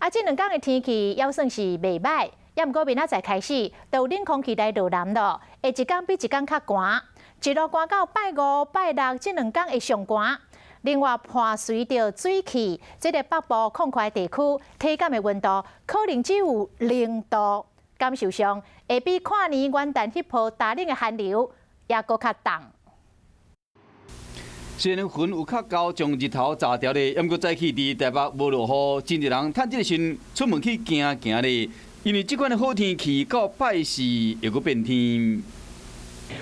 啊，這兩工的天氣猶算是袂䆀，也毋過明仔載開始，就有冷空氣來落南囉，會一工比一工較寒，一路寒到拜五、拜六這兩工會上寒。另外，伴隨著水汽，這个北部曠闊地區體感的溫度可能只有0度，感受上會比跨年元旦彼波大冷的寒流猶閣較凍。雖然雲有較厚，將日頭遮牢咧，毋過早起佇台北無落雨，真濟人趁這个時出門去行行咧。因為這款的好天氣到拜四會閣變天。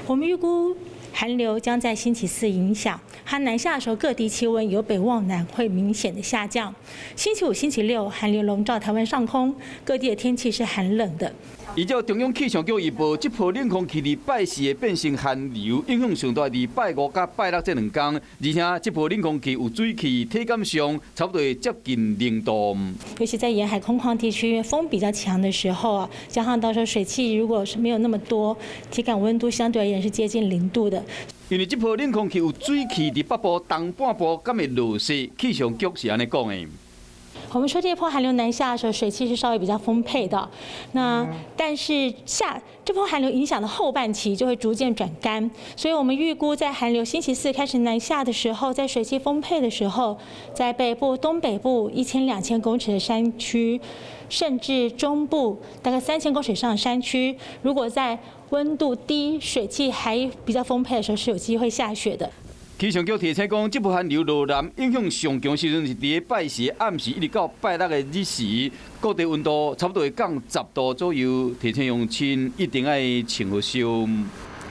我們預估寒流將在星期四影響，它南下的時候，各地氣溫由北往南會明顯的下降。星期五、星期六寒流籠罩台灣上空，各地的天氣是寒冷的。依照中央氣象局預報，這波冷空氣佇拜四會變成寒流，影響上大佇拜五佮拜六這兩工，而且這波冷空氣有水汽，體感上差不多接近0度。尤其在沿海空曠地區，因為風比較強的時候啊，加上到時候水汽如果是沒有那麼多，體感溫度相對而言是接近0度的。因為這波冷空氣有水汽，佇北部東半部敢會落雪，氣象局是按呢講的。我們說這波寒流南下的時候，水汽是稍微比較豐沛的。那但是下這波寒流影響的後半期就會逐漸轉乾，所以我們預估在寒流星期四開始南下的時候，在水汽豐沛的時候，在北部、東北部1000、2000公尺的山區，甚至中部大概3000公尺以上的山區，如果在溫度低、水汽還比較豐沛的時候，是有機會下雪的。氣象局提醒講，這波寒流落南影響上強時陣是佇拜四暗時，一直到拜六的日時，各地溫度差不多會降10度左右。提醒鄉親一定愛穿好衫。